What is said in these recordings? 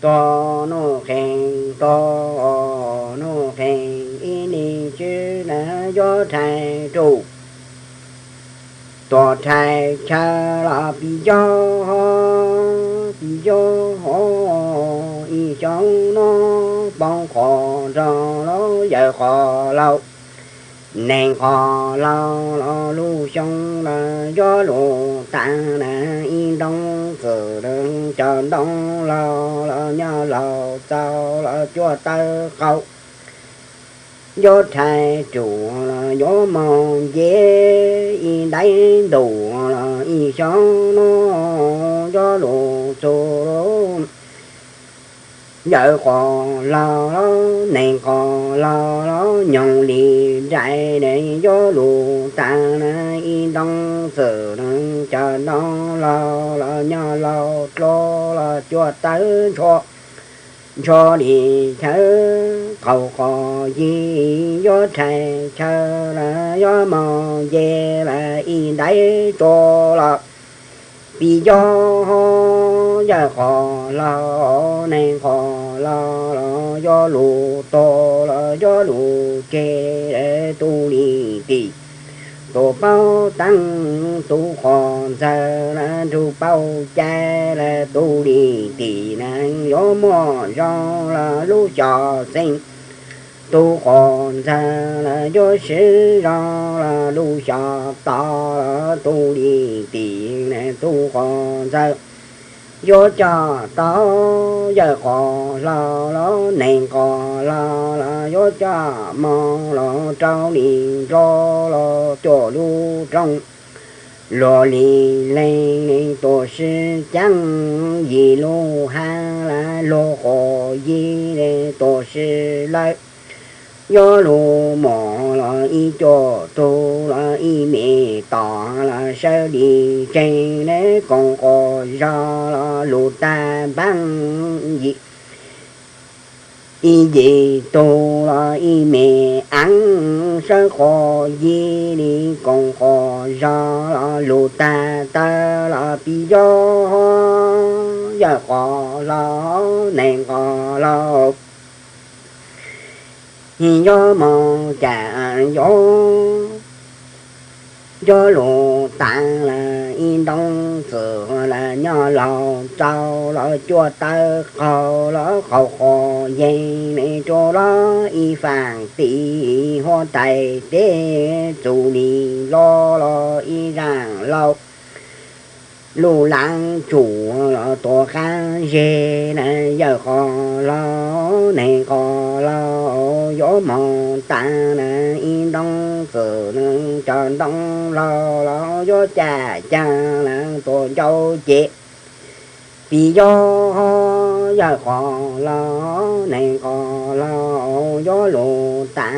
Tos nuj qee, tos nuj qee, ib nig tsw na yuav rhais rau. Tuam rhais chaw los pis cog, pis cog ib xyoos no, poob qhov nrog los yawg qhov laus. Neeg qos laug los lub xyoo los yuav luag tas na, ib ntoo txwm cov ntoo laug los nyob laug txaus los cuaj tawb qaum. Yuav rhais ruam los yuav moog nce, ib ntaib ntuj los ib xyoo no yuav luag txug lub. Yawm qos laug los neeg qos laug los nyoog li nraim ne, yuav luag tas na, ib ntoo txwm cov ntoo laug los nyob laug dlua los cuaj tawb ntshua. Ntshua li chaw qaug qos yig, yuav rhais chaw los yuav moog nce los ib ntaib tsua los. Pib yog yawm qos laug neeg qos laug los yuav luag tuag los yuav luag tseg, tus li tim tus paub teeb, tus qos ntxawg los nrug paub cai los tus li tim na yuav muaj zoo los lub xyoo xeeb. Tus qos ntxawg los yuav swv zoo los lub xyoo tod los tus li tim na tus qos ntxawg yuav coj tau. Yawm qos laug los neeg qos laug los yuav coj moog los rau li nroo los cuaj lub rooj. Luag li leeg li tuam sib caab, yim lub hab los luag qos yig li tuam sib lawm. Yuav luag mos los ib cuaj tug los ib me tom los sawv li tseeg li koom qos zog los lug tag npaab yim. Ib yim tug los ib me aav sawv qos yig li koom qos zog los lug tag tawg los pib yog yawm qos laug neeg qos laug. Yuav moog cas yuav, yuav luag tas los ib ntoo txwm los nyob laug txaus los cuaj tawb qaug los qaug qos yeeg li rua los ib faam tim huab tais teb txug li los los ib zaaj laug. Lub laav tsuam los tuam qaab zig na yawm qos laug neeg qos laug yuav moog tas na ib ntoo txwm cov ntoo laug los yuav caj caag na tuam ncauj ces. Pib yog yawm qos laug neeg qos laug yuav luag tas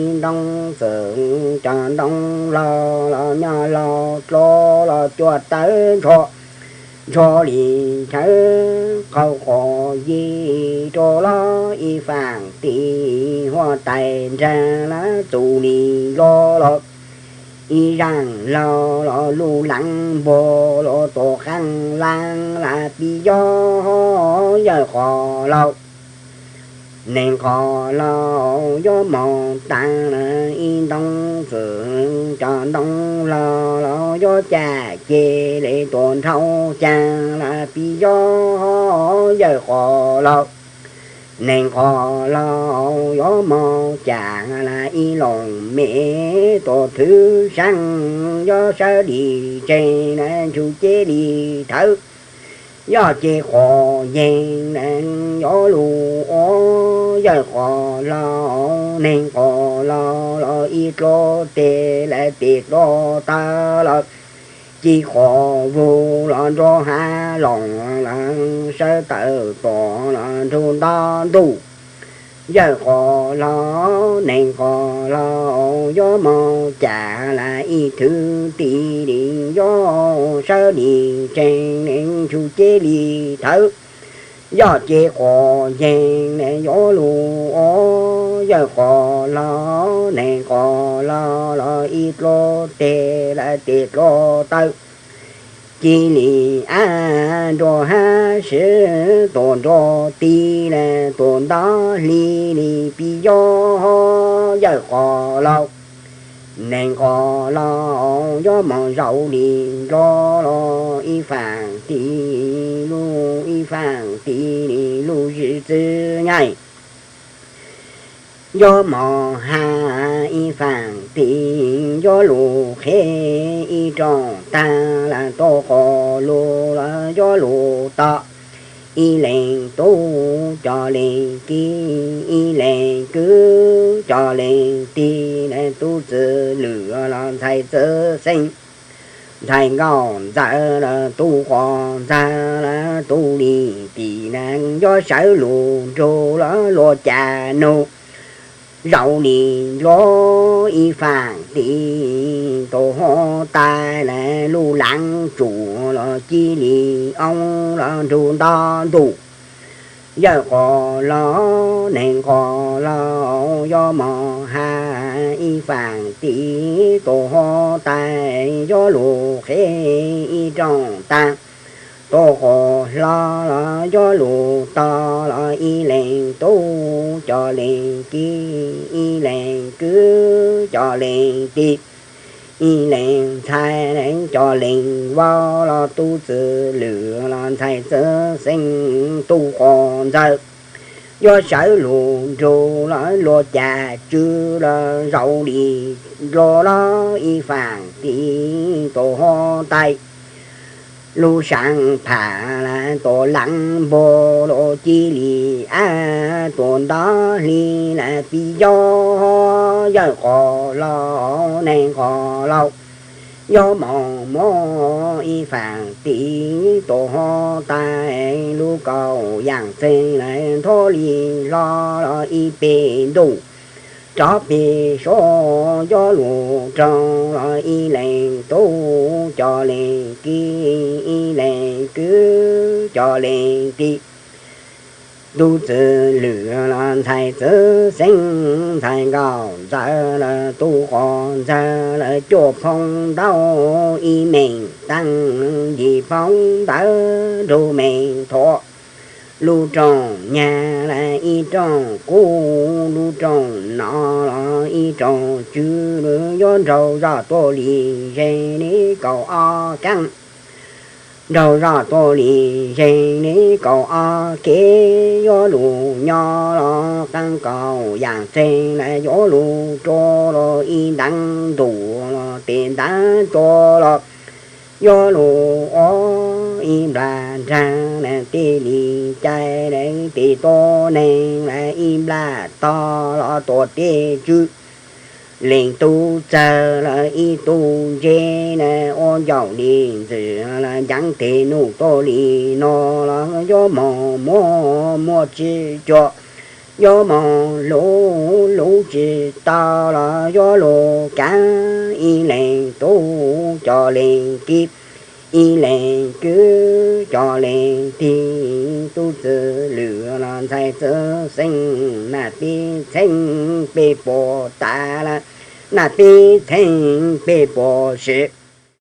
ib ntoo txwm cov ntoo laug los nyob laug dlua los cuaj tawb ntshua. Ntshua li chaw qaug qos yig rua los ib faam tim huab tais nraag los txug li los los ib zaaj laug los lub laav npuag los tuam qaab laav los pib yog yawm qos laug neeg qos laug yuav moog tas na ib ntoo txwm cov ntoo laug los yuav caj ces li tuam nrhau caag los pib yog yawm qos laug neeg qos laug yuav moog cas los ib loos me tuam thwv saab yuav sawv li tseeg los ntsug ceb li thawv. Yog ces qos yeeg los yuav luag ua yawm qos laug neeg qos laug los ib dlua teg los tes dlua taw los ci qos vug los nrua hav loos los sawv tawm tuam los nrug nto ntuj. Yawm qos laug neeg qos laug yuav moog cas los ib thwv ti li yuav sawv li tseeg los ntsug ceb li thawv. Yog ces qos yeeg los yuav luag ua yawm qos laug neeg qos laug los ib dlua teg los tes dlua taw ci li ab nrua hav sib tuam nrua ti los tuam nto hli li pib yog yawm qos laug neeg qos laug yuav moog zaum li nrua los ib faam ti lug ib faam ti li lug zim txwv nyaij. Yuav moog has ib faam tis, yuav lug qheb ib rooj taag, lug tuaj qhov lug los yuav lug tog. Ib leeg tub cov leeg kib, ib leeg kwv cov leeg tij, tub txwv lwm los ntxhais txwv xeeb, ntxhais nkauj ntxawm los tub quas ntxawg los tub lim tim, yuav sawv lug nrug los luag cas nug. Zaum li nruab ib faam tis, tus huab tais lug laav tsuam los cia li oob los nrug nto ntuj. Yawg quas laug, neeg quas laug, yuav moog has ib faam tis, tus huab tais yuav lug qheb ib rooj taag. Tuaj qhov hlo los yuav lug tog, los ib leeg tub cov leeg kib, ib leeg kwv cov leeg tij, ib leeg ntxhais cov leeg vauv, los tub txwv lwm los ntxhais txwv xeeb, tub quas ntxawg, yuav sawv lug nrug los luag cas tswv. Los zaum li nruab los ib faam tis, tus huab tais lug saam pham los tuam laav npog, los cia li ab tuam nto hli los pib yog. Yawg quas laug, neeg quas laug, yuav moog muab ib faam tis, tus huab tais lub kaus yaam txeeg los ntuj li hlo los ib peg ntuj rov peg suab, yuav lug roog los ib leeg tub cov leeg kib, ib leeg kwv cov leeg tij, tub txwv lwm los ntxhais txwv xeeb, ntxhais nkauj ntxawm los tub quas ntxawg, los cuaj phoob ntaub ib meem taag, yim phoob ntawv nrug meem thuam. Lub rooj nyag los ib rooj kub, lub rooj no los ib rooj tswv, yuav nraug zog tuaj li ze li kaum ob keeb, nraug zog tuaj li ze li kaum ob kev, yuav lug nyob los qaab kaus yaam txeeg los yuav lug rua los ib ntaab ntuj los tes ntaab tsua los yuav lug ua ib nplag nraag los tej li cai los tes tuab neeg los ib nplag tog los tuam tej tswv. Leej tub txawg los ib tug ntse los ua ncaum li ntxwv los ncaav teg nuj tuaj li no los yuav moog muab muaj tsi cuag, yuav moog lub lub tsi tau los yuav lug kaav ib leeg tub cov leeg kib, ib leeg kwv cov leeg tij, tub txwv lwm los ntxhais txwv xeeb, naj peb txheeb peb puas tas los naj peb txheeb peb puas siv.